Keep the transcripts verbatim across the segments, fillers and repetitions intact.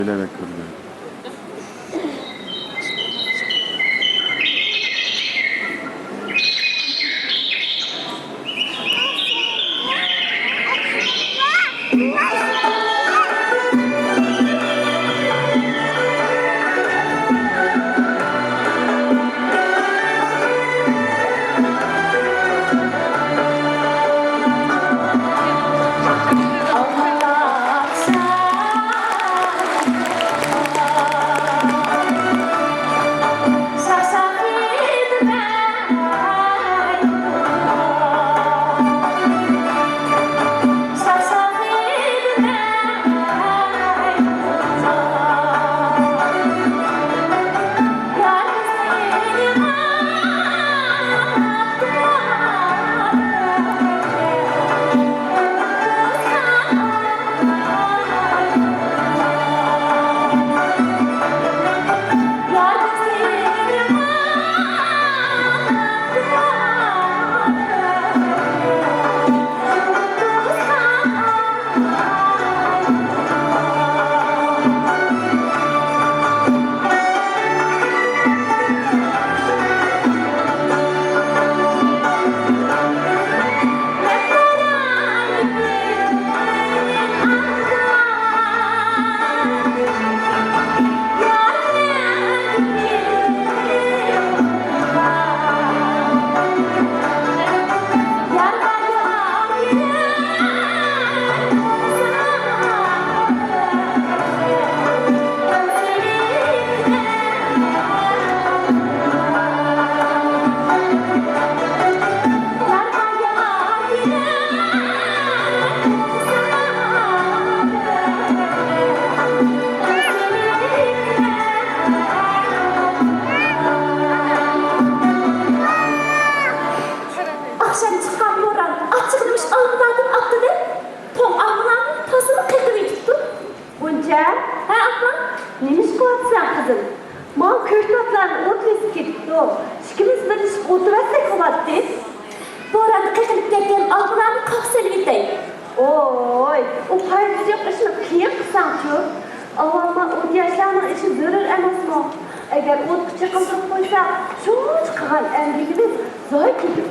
بىلەن كۆرگەن. ئاخشام چىققان بوران ئاچچىقلىمىش ئالمىلاردىن ئاتلىدى. توڭ ئالمىلارنىڭ تازىمۇ قېقىۋېتىپتۇ. غۇنچە. ھە، ئاپا؟ نېمە ئىش قىلىۋاتىسەن، قىزىم؟ ماۋۇ كۆكتاتلارنى ئوت بېسىپ كېتىپتۇ. ئىككىمىز بىرلىشىپ ئولتۇرۇۋەتسەك بولاتتى. بوراندا قېقىلىپ كەتكەن ئالمىلارنى قاقا سېلىۋېتەي. ئوي، ئۇ پايدىسى يوق ئىشنى قىيىن قىلساڭچۇ؟ ئاۋۋالما ئوت ياشلارنىڭ ئىشى زۆرۈر ئەمەسمۇ؟ ئەگەر ئوتقا چېقىلدۇرۇپ قويساق، شۇنچە قىلغان ئەمگىكىمىز زايە كېتىدۇ.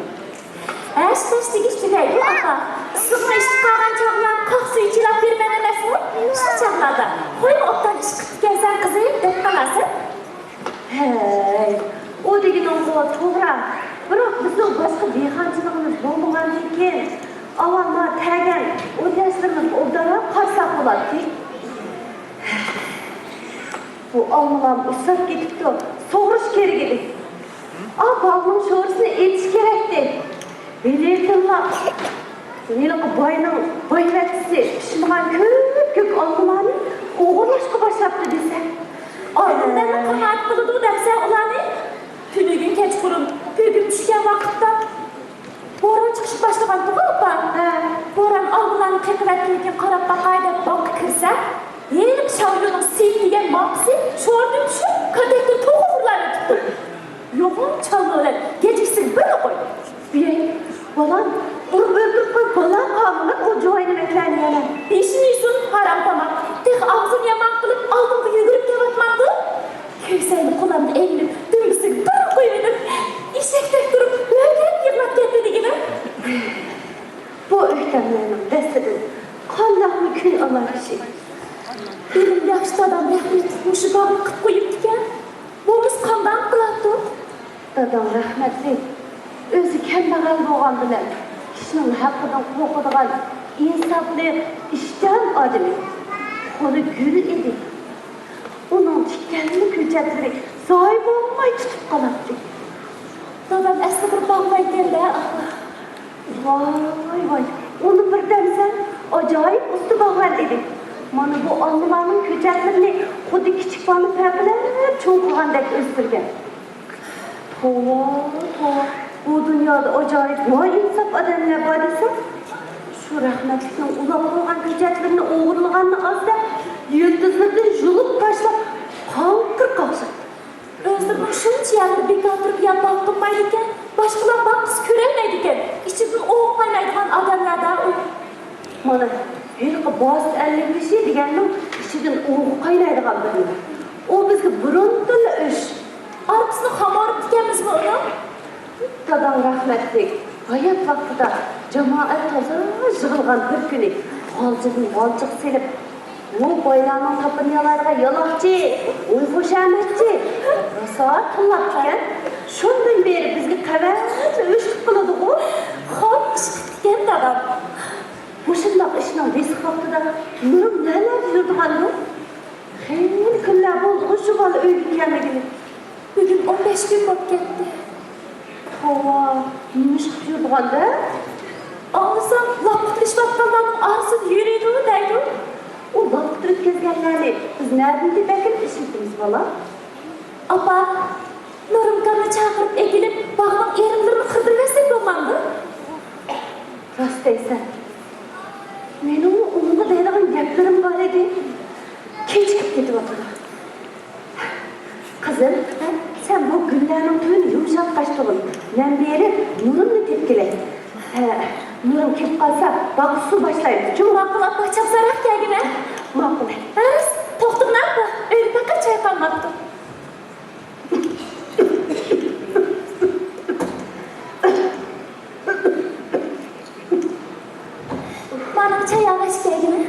ھەش-پەش دېگۈچ تۈگەيدۇ، ئاپا. ئىسسىقنى ئىچىپ قالغان چاغلار قاق سۈيى چىلاپ بېرىمەن ئەمەسمۇ؟ شۇ چاغلاردا، «خويمۇ ئوبدان ئىش قىپتىكەنسەن، قىزىم» دەپ قالارسەن. ھەي، ئۇ دېگىنىڭغۇ توغرا. بىراق، بىزنىڭ باشقا دېھقانچىلىقىمىز بولمىغاندىن كېيىن، ئاۋۋالما تەگەن ئوت ياشلىرىمىزغا ئوبدانراق قارىساق بولاتتى. بۇ ئالمىلارمۇ ئۇششاپ كېتىپتۇ، سۇغۇرۇش كېرەك ئىدى. ئا، باغنىڭ شورىسىنى ئېتىش كېرەكتى. ھېلىتىنلا ھېلىقى باينىڭ بايۋەچچىسى پىشمىغان كۆپكۆك ئالمىلارنى ئوغرىلاشقا باشلاپتۇ دېسە. ئالدىن مەنمۇ قانائەت قىلىدۇ دەمسەن ئۇلارنى؟ تۈنۈگۈن كەچقۇرۇن، بۈگۈن چۈشكەن ۋاقىتتا بوران چىقىشقا باشلىغانتىغۇ، ئاپا؟ ھە. بوران ئالمىلارنى قېقىۋەتكىنىكىن قاراپ باقاي دەپ باغقا كىرسە، ھېلىقى شاۋيۇنىڭ سېيىت دېگەن ماڭقىسى شوردىن چۈشۈپ، كاتەكتىن توخۇ ئۇرۇلۇۋېتىپتۇ. يوغان چالما بىلەن گەجگىسىگە بىرنى قوي. ئېي، بالام، ئۇرۇپ ئۆلتۈرۈپ قويۇپ، بالا قالمىغىن ئۇ جۇۋاينىمەكلەرنى يەنە. بېشىنى يېسۇن، ھارام تاماق. تېخى ئاغزىنى يامان قىلىپ، ئالدىمغا يۈگۈرۈپ كېلىۋاتمامدۇ؟ كۆكسەينى قولۇمدا ئەگلىپ، دۈمبىسىگە بىر قويۇۋېتىپ، ئېشەكتەك تۇرۇپ، ھۆركىرەپ يىغلاپ كەتتى دېگىنىم. بۇ ئۆكتەملەرنىڭ دەستىدىن قانداقمۇ كۈن ئالار كىشى؟ بىلىم ياخشى دادام رەھمەتلىك مۇشۇ باغنى قىپ قويۇپتىكەن. بولمىسا قانداق قىلاتتۇق؟ داداڭ رەھمەتلىك ئۆزى كەمبەغەل بولغان بىلەن، كىشىنىڭ ھەققىدىن قورقىدىغان ئىنساپلىق، ئىشچان ئادىمى. قولى گۈل ئىدى. ئۇنىڭ تىككەنلا كۆچەتلىرى زايە بولماي تۇتۇپ قالاتتى. دادام ئەسلى بىر باغۋەنكەن-دە، ئاپا. ۋاي، ۋاي، ئۇنى بىر دەمسەن، ئاجايىپ ئۇستا باغۋەن ئىدى. مانا بۇ ئالمىلارنىڭ كۆچەتلىرىنى خۇددى كىچىك بالىنى پەپىلەپ چوڭ قىلغاندەك ئۆستۈرگەن. توۋا، توۋا، بۇ دۇنيادا ئاجايىپ نائىنساپ ئادەملەر بار دېسەم، شۇ رەھمەتلىكنىڭ ئۇلاپ قويغان كۆچەتلىرىنى ئوغرىلىغاننى ئاز دەپ، يىلتىزلىرىدىن يۇلۇپ تاشلاپ، قاڭقىرىپ قاقشاپتۇ. ئۆزلىرىنىڭ شۇنچە يەرلىرى بىكار تۇرۇپ ياپاق قىلمايدىكەن، باشقىلار باققۇسى كۆرەلمەيدىكەن، ئىچىدىن ئوۋى قاينايدىغان ئادەملەر-دە ئۇ. مانا، ھېلىقى باسىت ئەللىك بېشى دېگەننىڭ ئىچىدىن ئوۋى ئوينايدىغان بىرنى. ئۇ بىزگە بۇرۇندىنلا ئۆچ. ئارپىسىنى خام ئورۇپتىكەنمىزمۇ ئۇنىڭ؟ داداڭ رەھمەتلىك ھايات ۋاقتىدا جامائەت تازا يىغىلغان بىر كۈنى غالچىدىن غالچىغا سېلىپ، ۋۇ بايلارنىڭ تاپىنى يالايدىغان يالاقچى، ۋۇي خۇشامەتچى، راسا تىللاپتىكەن. شۇندىن بېرى بىزگە قەۋەتلا ئۆچلۈك قىلىدىغۇ. خوپ ئىش قىپتىكەن دادام. مۇشۇنداق ئىشنىڭ بېسىق ۋاقتىدا نۇرۇم نەلەردە يۈرىدىغاندۇ؟ خېلى كۈنلەر بولدىغۇ شۇ بالا ئۆيگە كەلمىگىلى. بۈگۈن ئون بەش كۈن بولۇپ كەتتى. توۋا، نېمە ئىش قىلىپ يۈرىدىغاندە؟ ئاڭلىسام، لاپقا تىرىشىۋاتقانلارنىڭ ئارىسىدا يۈرىدۇ دەيدۇ. ئۇ لاپقا تىرىپ كەلگەنلەرنى بىز نەدىن تېپەركىن ئىشلىتىمىز، بالا؟ ئاپا، نۇرۇمكامنى چاقىرىپ ئەكېلىپ، باغنىڭ ئېرىنلىرىنى قىردۇرۇۋەتسەك بولمامدۇ؟ راست دەيسەن. مېنىڭمۇ ئۇنىڭغا دەيدىغان گەپلىرىم بار ئىدى. كېچىكىپ كېتىۋاتىدۇ. قىزىم، سەن بۇ گۈللەرنىڭ تۈۋىنى يۇمشاتقاچتۇغۇن. مەن بېرىپ نۇرۇمنى تېپكىلى. ھە، نۇرۇم كېلىپ قالسا، باغقا سۇ باشلايمىز. جۇمۇ؟ ماقۇل ئاپا، چاپسانراق كەلگىنە. ماقۇل. ھەرىس، توختىغىن ئاپا، ئۆيدە پەقەت چاي قالماپتۇ. مانا چاي ئاغاچ كەلگىنە.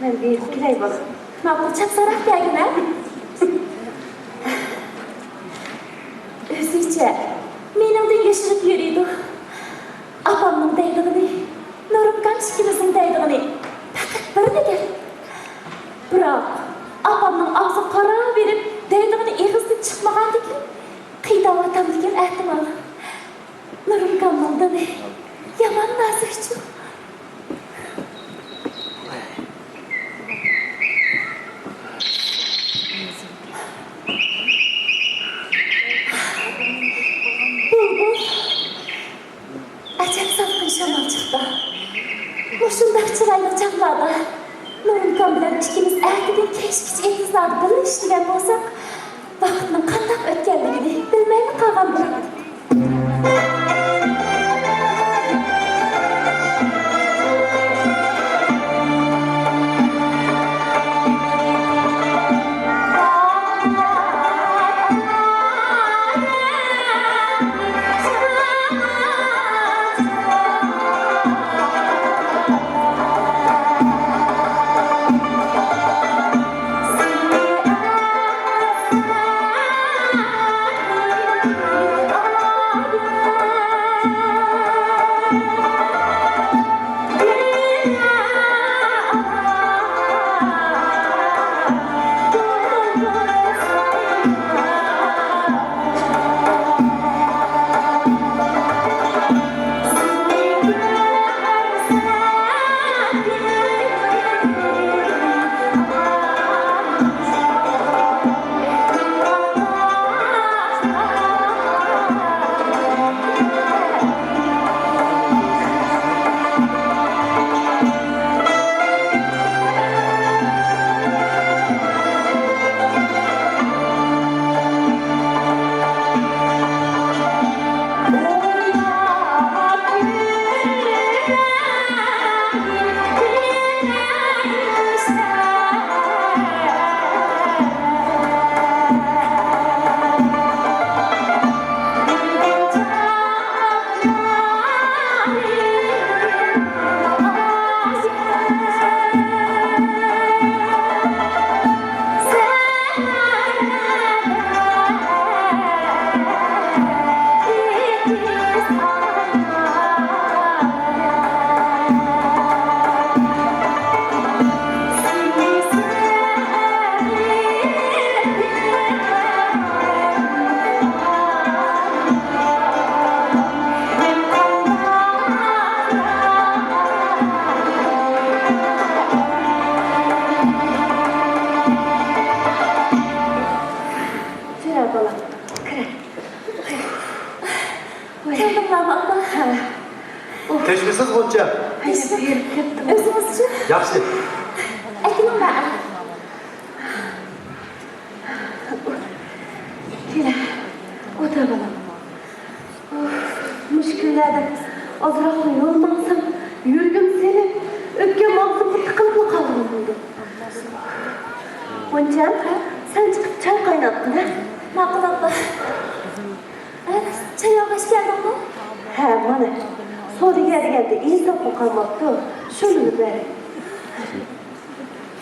مەن بېرىپ كېلەي، بالا. ماقۇل، چاپسانراق كەلگىنە. ئۆزىچە مېنىڭدىن يوشۇرۇپ يۈرىدۇ. ئاپامنىڭ دەيدىغىنى، نۇرۇمكام ئىككىمىزنىڭ دەيدىغىنى پەقەت بىرلا گەپ. بىراق، ئاپامنىڭ ئاغزى قارا بېرىپ، دەيدىغىنى ئېغىزدىن چىقمىغاندىكىن، قىيناۋاتامدىكىن ئەھتىمال. نۇرۇمكامنىڭ دىلى يامان نازۇكچۇ. بۇلبۇل، ئەجەب سالقىن شامال چىقتى. مۇشۇنداق چىرايلىق چاغلاردا نۇرۇمكام بىلەن ئىككىمىز ئەتىدىن كەچكىچە ئېتىزلاردا بىللە ئىشلىگەن بولساق، ۋاقىتنىڭ قانداق ئۆتكەنلىكىنى بىلمەيلا قالغان بولاتتۇق. كىرە، بالام، كىرە. كەلدىڭلارمۇ، ئاپا؟ ھە. كەچمىسىز، غۇنچە. ئەي، بېرىپ كەتتىم. ئۆزىڭىزچۇ؟ ياخشى. ئەكېلىڭلار. كېلە، ئولتۇر، بالام. ئۇف، مۇشۇ كۈنلەردە ئازراقلا يول ماڭسام، يۈرىكىم سېلىپ، ئۆپكەم ئاغزىمغا تىقىلىپلا قالغان بولىدۇ. غۇنچەم، سەن چىقىپ چاي قايناتقىن ھە. ماقۇل ئاپا. ئە، چاي ئالغاچ كەلدىڭمۇ؟ ھە، مانا. سودىگەر دېگەندە ئىنساپمۇ قالماپتۇ. شۇنىلا بەر.